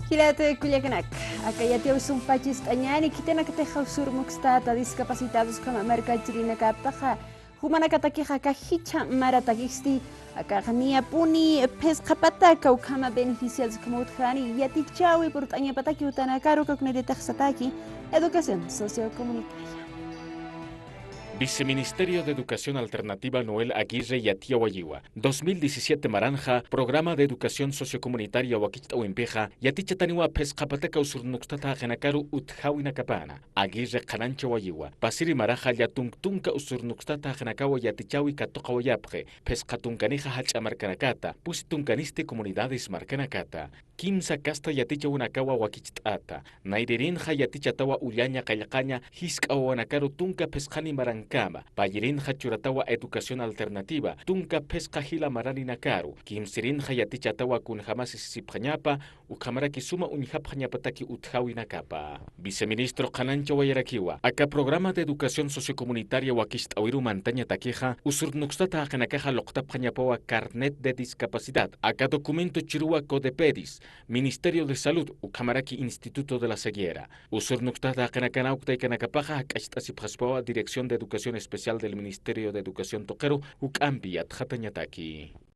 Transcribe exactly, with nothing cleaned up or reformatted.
Jilat kullakanak, aka yatiyaw sumpachist'añäni khitinakatixa usur mukstat discapacitados ukhama markachirinakapaxa, jumanakatakixa aka jichha maratakisti, akaxa niyapuni phisqa pataka ukhama beneficiados ukhama utjani yatichäwi purt'añapataki utanakaru, aka uknirïtix sataki educación sociocomunitaria. Viceministerio de Educación Alternativa Noel Aguirre yatiyawayiwa, dos mil diecisiete maranxa Programa de Educación Sociocomunitaria wakicht'awimpixa yatichataniwa phisqa pataka usur nukstat jaqinakaru utjäwinakapana. Aguirre qhanañchawayiwa, pasiri maraxa llatunk tunka usur nukstat jaqinakawa yatichäwi katuqawayapxi, phisqa tunkanixa jach'a markanakata, pusi tunkanisti comunidades markanakata. Kimsa kasta yatichäwinakawa wakicht'ata, nayririnxa yatichatawa ullaña qillqaña jisk'a wawanakaru tunka phisqani marankama, payirinxa churatawa educación alternativa tunka phisqa jila maraninakaru, kimsirinxa yatichatawa kunjamasi sisipxañapa, ukhamaraki suma uñjapxañapataki utjäwinakapa. Viceministro qhanañchawayarakiwa, aka Programa de Educación Sociocomunitaria wakicht'awiru mantañatakixa, usur nukstat jaqinakaxa luqtapxañapawa carnet de discapacidad, aka documento chiruwa CODEPEDIS, Ministerio de Salud, ukhamaraki Instituto de la Ceguera. Usur nukstat jaqinakan awktaykanakapaxa jak'acht'asipxaspawa Dirección de Educación Especial del Ministerio de Educación tuqiru, juk'ampi yatxatañataki.